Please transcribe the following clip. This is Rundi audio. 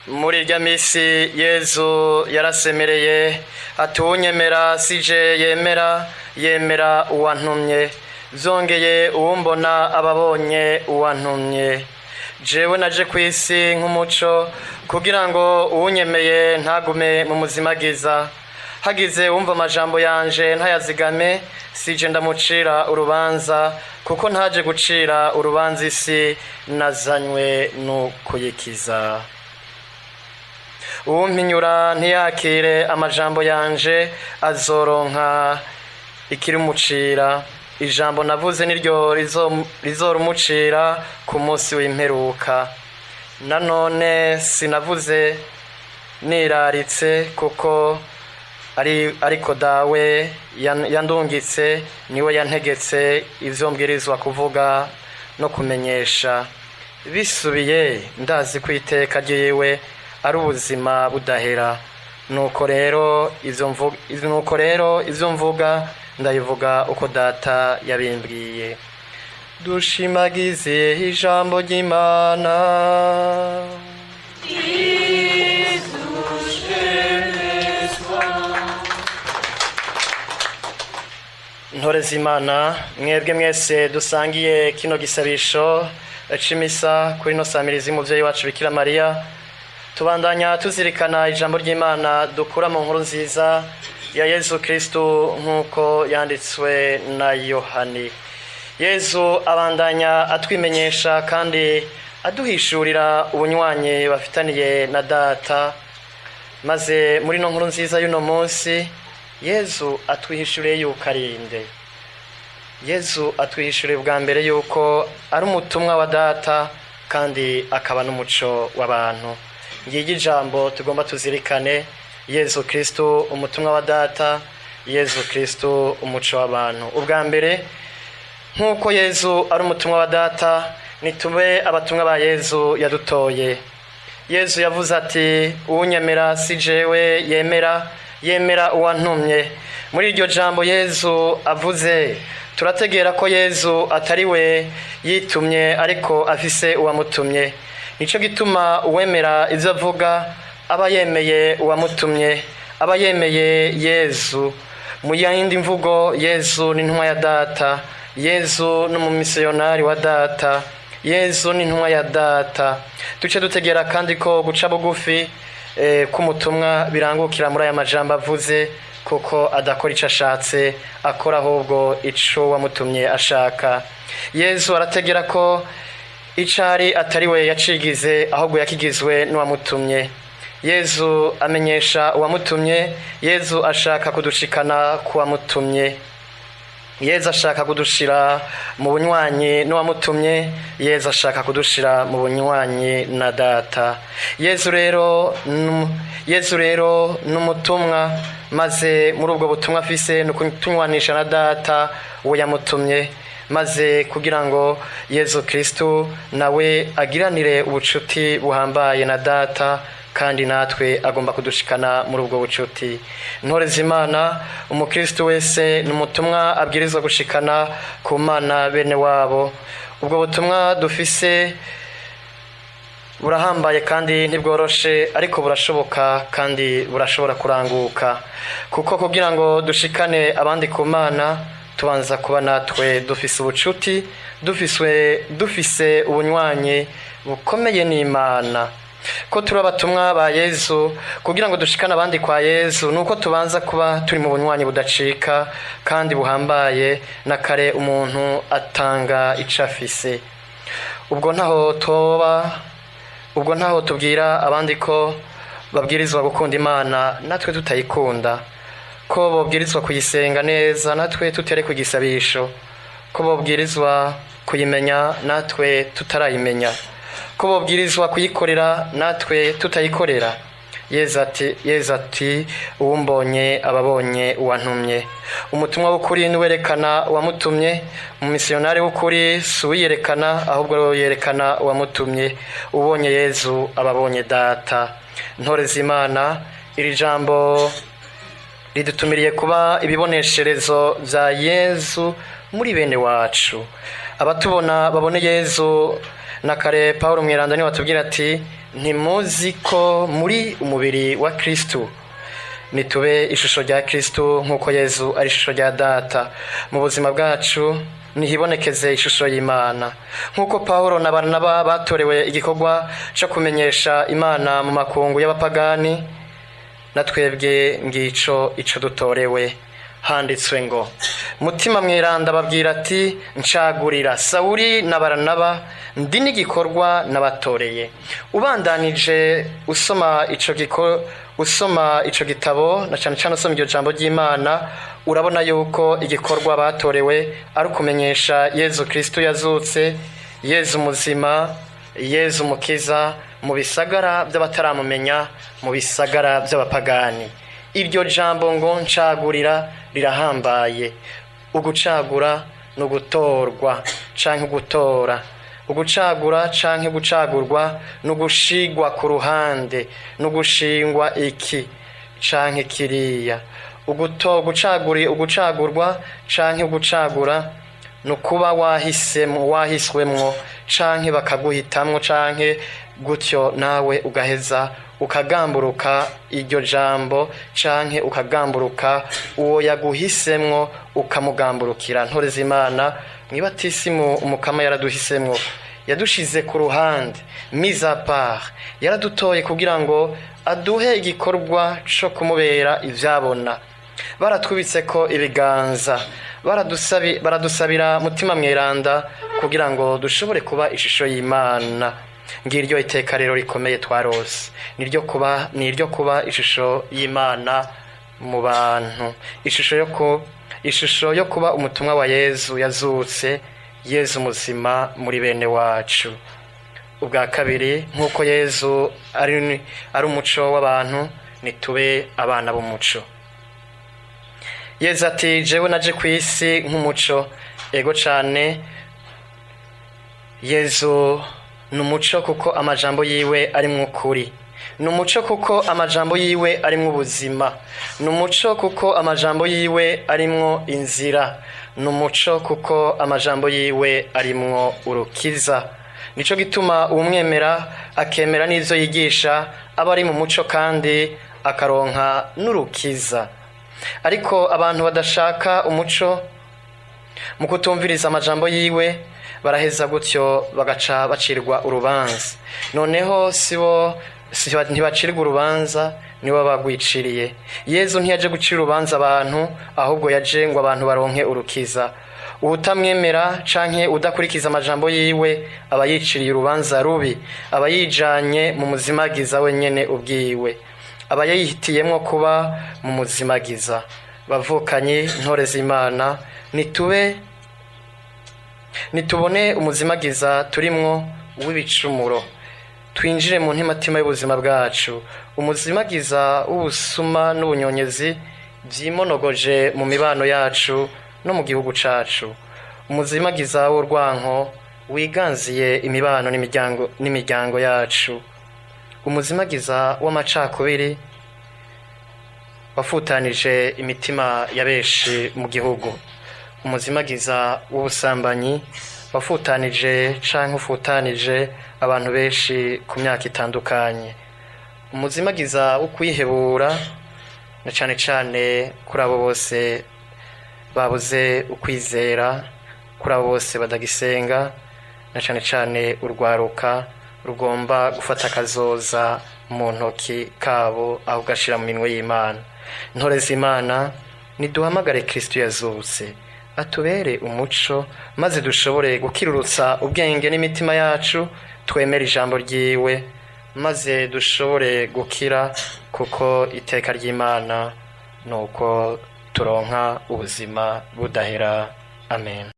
Muri irya misi Yezu yarasemereye ati: "Uwunyemera sije yemera, yemera uwantumye. Vyongeye, uwumbona ababonye uwantumye. Jewe naje ku isi nk'umuco, kugira ngo uwunyemeye ntagume mu muzimagiza. Hagize wumva amajambo yanje ntayazigame, sije ndamucira urubanza, kuko ntaje gucira urubanza isi, nazanywe no kuyikiza. Uwumpinyura ntiyakire amajambo yanje azoronka ikirimucira. Ijambo navuze niryo rizorumucira ku munsi w'imperuka. Nanone sinavuze niraritse, kuko ari ariko Dawe yandungitse niwe yantegetse ivyo mbwirizwa kuvuga no kumenyesha. Bisubiye, ndazi ko iteka ryiwe ari ubuzima budahera. Nuko rero ivyo mvuga ndabivuga uko Data yabimbwiye." Dushimagize ijambo ry'Imana. Kristu shemezwa. Ntore z'Imana, mwebwe mwese dusangiye kino gisabisho c'imisa kuri ino samirizi y'umuvyeyi wacu Bikira Mariya, tubandanya tuzirikana ijambo ry'Imana dukura mu nkuru nziza ya Yezu Kristu nk'uko yanditswe na Yohani. Yezu abandanya atwimenyesha kandi aduhishurira ubunywanyi bafitaniye na Data. Maze muri ino nkuru nziza y'uno munsi, Yezu atwihishuriye yuko arinde. Yezu atwihishuriye bwa mbere yuko ari umutumwa wa Data kandi akaba n'umuco w'abantu. Ngiryo ijambo tugomba tuzirikane: Yezu Kristu umutumwa wa Data, Yezu Kristu umuco w'abantu. Ubwa mbere, nk'uko Yezu ari umutumwa wa Data, nitube abatumwa ba Yezu yadutoye. Yezu yavuze ati: "Uwunyemera si jewe yemera, yemera uwantumye." Muri iryo jambo Yezu avuze, turategera ko Yezu atari we yitumye, ariko afise uwamutumye. Nico gituma uwemera ivyo avuga aba yemeye uwamutumye, aba yemeye Yezu. Mu yindi mvugo, Yezu ni intumwa ya Data, Yezu ni umumisiyonari wa Data, Yezu ni intumwa ya Data. Duce dutegera kandi ko guca bugufi k'umutumwa birangukira muri aya majambo avuze, kuko adakora ico ashatse, akora ahubwo ico wamutumye ashaka. Yezu arategera ko icari atari we yacigize, ahubwo yakigizwe n'uwamutumye. Yezu amenyesha uwamutumye. Yezu ashaka kudushikana kuwamutumye. Yezu ashaka kudushira mu bunywanyi n'uwamutumye. Yezu ashaka kudushira mu bunywanyi na Data. Yezu rero n'umutumwa, maze muri ubwo butumwa afise ni ukutunywanisha na Data uwo yamutumye, maze kugira ngo Yezu Kristu nawe agiranire ubucuti buhambaye na Data, kandi natwe agomba kudushikana muri ubwo bucuti. Ntore z'Imana, umukristu wese ni umutumwa abwirizwa gushikana ku Mana bene wabo. Ubwo butumwa dufise burahambaye kandi ntibworoshe, ariko burashoboka kandi burashobora kuranguka, kuko kugira ngo dushikane abandi ku Mana, tubanza kuba natwe dufise ubucuti, dufise ubunywanyi bukomeye n'Imana. Ko turi abatumwa ba Yezu kugira ngo dushikane abandi kwa Yezu, nuko tubanza kuba turi mu bunywanyi budacika kandi buhambaye. Na kare umuntu atanga ico afise. Ubwo ntaho tubwira abandi ko babwirizwa gukunda Imana natwe tutayikunda, ko bobwirizwa kuyisenga neza natwe tutere ku gisabisho, ko bobwirizwa kuyimenya natwe tutarayimenya, ko bobwirizwa kuyikorera natwe tutayikorera. Yezu ati: "Uwumbonye ababonye uwantumye." Umutumwa w'ukuri niwerekana uwamutumye. Umumisiyonari w'ukuri si uwiyerekana, ahubwo yerekana uwamutumye. Ubonye Yezu ababonye Data. Ntore z'Imana, iri jambo ridutumiriye kuba ibibonesherezo bya Yezu muri bene wacu, abatubona babone Yezu. Na kare Paul Mweranda niwe watubwira ati: Ntimuzi ko muri umubiri wa Kristu? Nitube ishusho rya Kristu nk'uko Yezu ari ishusho rya Data. Mu buzima bwacu nihibonekeze ishusho y'Imana, nk'uko Pawulo na Baranaba batorewe igikorwa cyo kumenyesha Imana mu makungu y'abapagani, na twebwe ngico ico dutorewe. Handitswe ngo: Mutima Mweranda babwira ati: "Ncagurira Sawuli na Baranaba, ndi n'igikorwa nabatoreye." Ubandanije usoma ico giko usoma ico gitabo, na cane cane usoma iryo jambo ry'Imana, urabona yuko igikorwa batorewe ari ukumenyesha Yezu Kristu yazutse, Yezu muzima, Yezu mukiza, mu bisagara by'abataramumenya, mu bisagara by'abapagani. Iryo jambo ngo "ncagurira" rirahambaye. Ugucagura ni ugutorwa canke ugutora. Ugucagura canke gucagurwa ni ugushigwa ku ruhande, ni ugushingwa iki canke kiriya. Ugucagurwa canke ugucagura ni ukuba wahisemo, wahiswemwo canke bakaguhitamwo, canke gutyo nawe ugaheza ukagamburuka iryo jambo, canke ukagamburuka uwo yaguhisemwo, ukamugamburukira. Ntore z'Imana, mwibatisimu Umukama yaraduhisemwo, yadushize ku ruhande, mise à part, yaradutoye kugira ngo aduhe igikorwa co kumubera ivyabona. Baratwubitse ko ibiganza, baradusabira Mutima Mweranda kugira ngo dushobore kuba ishusho y'Imana. Ngiryo iteka rero rikomeye twarose, niryo kuba ishusho y'Imana mu bantu, ishusho yo kuba umutumwa wa Yezu yazutse, Yezu muzima muri bene wacu. Ubwa kabiri, nk'uko Yezu ari umuco w'abantu, nitube abana b'umuco. Yezu ati: "Jewe naje ku isi nk'umuco." Ego cane, Yezu ni umuco kuko amajambo yiwe arimwo ukuri. Ni umuco kuko amajambo yiwe arimwo ubuzima. Ni umuco kuko amajambo yiwe arimwo inzira. Ni umuco kuko amajambo yiwe arimwo urukiza. Nico gituma uwumwemera akemera n'ivyo yigisha aba ari mu muco kandi akaronka n'urukiza. Ariko abantu badashaka umuco, mu kutumviriza amajambo yiwe, baraheza gutyo bagaca bacirwa urubanza. Noneho sibo ntibacirwa urubanza, nibo bagwiciriye. Yezu ntiyaje gucira urubanza abantu, ahubwo yaje ngo abantu baronke urukiza. Uwutamwemera canke udakurikiza amajambo yiwe aba yiciriye urubanza rubi, aba yijanye mu muzimagiza wenyene ubwiwe, aba yihitiyemwo kuba mu muzimagiza. Bavukanye, ntore z'Imana, nitube nitubone umuzimagiza turimwo w'ibicumuro, twinjire mu ntimatima y'ubuzima bwacu, umuzimagiza w'ubusuma n'ubunyonyezi byimonogoje mu mibano yacu no mu gihugu cacu, umuzimagiza w'urwanko wiganziye imibano n'imiryango yacu, umuzimagiza w'amacakubiri wafutanije imitima ya benshi mu gihugu, umuzimagiza w'ubusambanyi wafutanije canke ufutanije abantu benshi ku myaka itandukanye, umuzimagiza wo kwihebura, na cane cane kuri abo bose babuze ukwizera, kuri abo bose badagisenga, na cane cane urwaruka rugomba gufata akazoza mu ntoki kabo aho gashira mu minwe y'Imana. Ntore z'Imana, niduhamagare Kristo yazutse atubere umuco, maze dushobore gukirurutsa ubwenge n'imitima yacu, twemere ijambo ryiwe, maze dushobore gukira, kuko iteka ry'Imana nuko turonka ubuzima budahera. Amen.